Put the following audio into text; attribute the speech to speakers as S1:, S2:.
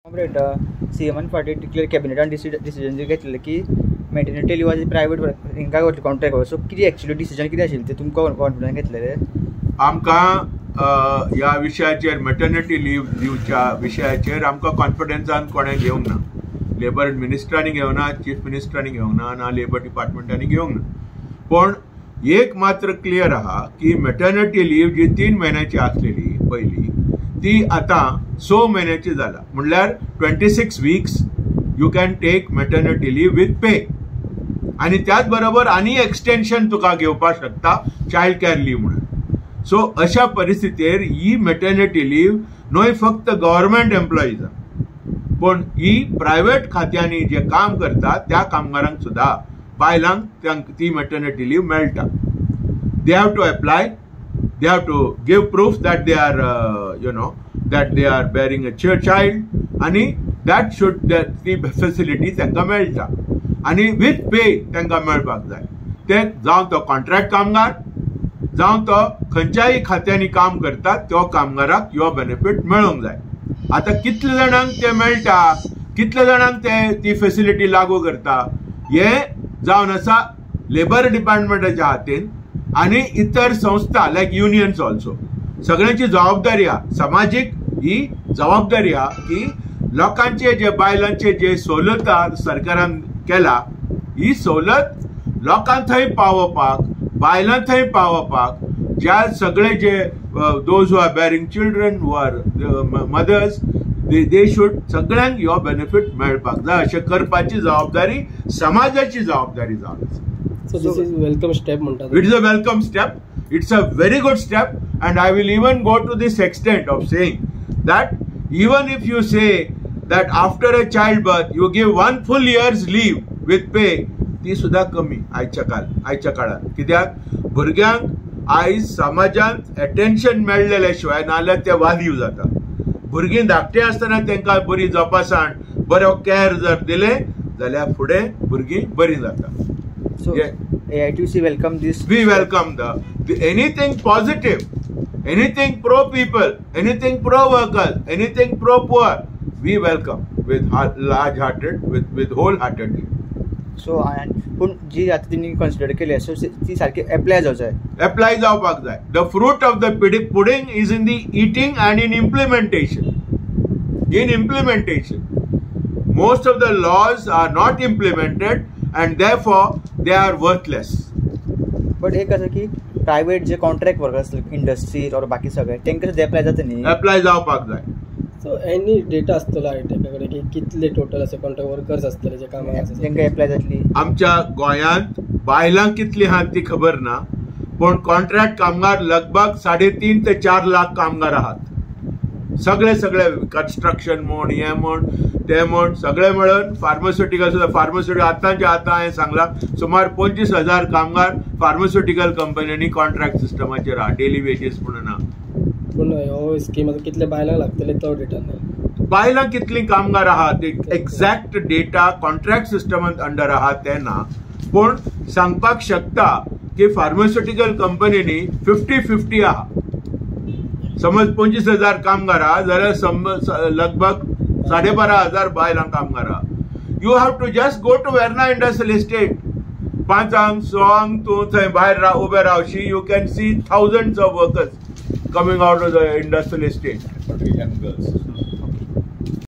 S1: Comrade, सीएमान फाटीं declare कॅबिनेटान decision घेतलेलें की मॅटर्निटी लिव्ह प्रायवेट हिंका कॉन्ट्रॅक्ट. सो कितें एक्चुअली डिसिजन कितें आशिल्लें तें तुमकां कॉन्फिडन्स घेतलेलें?
S2: आमकां ह्या विशयाचेर, मॅटर्निटी लीव दिवच्या विशयाचेर आमकां कॉन्फिडन्सान कोणें घेवंक ना. लेबर मिनिस्टरांनी घेवना, चीफ मिनिस्टरांनी घेवना, ना लेबर डिपार्टमेंटांनी घेवंक ना. पूण एक मात्र क्लियर आहा की मॅटर्निटी लीव जी 3 म्हयन्याची आसलेली पयली, ती आतां 6 म्हयन्याची जाला. म्हणल्यार 26 weeks you can take maternity leave with pay. आनी त्याच बरोबर आनी एक्सटेन्शन तुका घेवपाक शकता चायल्ड कॅर लीव म्हणून. सो अशा परिस्थितीर ही मॅटर्निटी लीव न्हय फक्त गव्हर्मेंट एम्प्लॉईजांक, पूण ही प्रायव्हेट खात्यांनी जे काम करता त्या कामगारांक सुद्दां, बायलांक ती मॅटर्निटी लीव मेळटा. They have to apply, they have to give proof that they are that they are bearing a child, आनी that should ती फेसिलिटी तांकां मेळटा आनी विथ पे तांकां मेळपाक जाय. ते जावं तो कॉन्ट्रॅक्ट कामगार, जावं तो खंयच्याय खात्यांनी काम करता, तो कामगाराक ह्यो बेनिफीट मेळोंक जाय. आतां कितले जाणांक ते मेळटा, कितले जाणांक ते ती फेसिलिटी लागू करता, हे जावन आसा लेबर डिपार्टमेंटाच्या हातीन आनी इतर संस्था लायक युनियन्स ऑल्सो. सगळ्यांची जबाबदारी आहा, समाजीक ही जबाबदारी आहा की लोकांचे जे बायलांचे जे सवलत सरकारान केला, ही सवलत लोकां थंय पावोवपाक, बायलां थंय पावोवपाक, ज्या सगळे जे those who are bearing children, who are mothers, they should सगळ्यांक ह्यो बेनिफीट मेळपाक जाय. अशें करपाची जबाबदारी समाजाची जबाबदारी जावन आसा.
S3: So this is welcome step म्हणटा.
S2: It is a welcome step. It's a very good step. And I will even go to this extent of saying that even if you say that after a child birth you give 1 full year's leave with pay, ती सुद्दां कमी आयच्या काळात. कित्याक भुरग्यांक आयज समाजांत attention मेळ्ळेले शिवाय नाजाल्यार ते वादीव जाता. भुरगीं धाकटीं आसतना तांकां बरी जपासाण, बरो कॅर जर दिलें जाल्यार फुडें भुरगीं बरीं जाता.
S1: So
S2: Yeah.
S1: AITUC welcome this.
S2: We welcome the anything positive, anything pro people, anything pro workers, anything pro poor, we welcome with large hearted, with wholeheartedly.
S1: So पूण जी आतां तेणी कन्सिडर केली, सो ती सारकी एप्लाय जावं जाय.
S2: एप्लाय जावपाक जाय. The fruit of the pudding is in the eating and in implementation. In implementation, most of the laws are not implemented and therefore they are worthless.
S1: But एक आसा की प्रायवेट जे contract worker आसले industries or बाकी सगळे, तांकां सुद्दां apply जाता न्ही?
S2: एप्लाय जावपाक जाय.
S3: सो एनी डेटा आसतलो आयटॅका कडेन की कितले टोटल असे कॉन्ट्रॅक्ट वर्कर्स आसतले जे कामाक आसा
S1: तांकां एप्लाय जातली?
S2: आमच्या गोंयांत बायलां कितलीं आहात ती खबर ना, पूण कॉन्ट्रॅक्ट कामगार लगभग 3.5 ते 4 लाख कामगार आहात. सगळे सगळे कन्स्ट्रक्शन म्हण, हें म्हण, ते म्हण, सगळे मेळून फार्मास्युटिकल सुद्दां. फार्मास्युटिकल आतांच्या आतां हांवें सांगलां सुमार 25,000 कामगार फार्मास्युटिकल कंपन्यांनी कॉन्ट्रॅक्ट सिस्टमाचेर आहा, डेली वेजीस म्हणून आहा.
S3: पूण हो स्कीम आतां कितले बायलांक लागतले तो डेटा ना.
S2: बायलां कितलीं कामगार आहा ते एक्झॅक्ट डेटा कॉन्ट्रॅक्ट सिस्टमांत अंडर आहा ते ना, पूण सांगपाक शकता की फार्मास्युटिकल कंपनींनी 50-50 आहा. समज 25,000 कामगार आहा जाल्यार लगभग 12,500 बायलां कामगार आहा. You have to just go to Verna industrial estate, 5 6 तूं थंय भायर उबे रावशी, you can see thousands of workers coming out of the industrial estate.
S4: Young girls.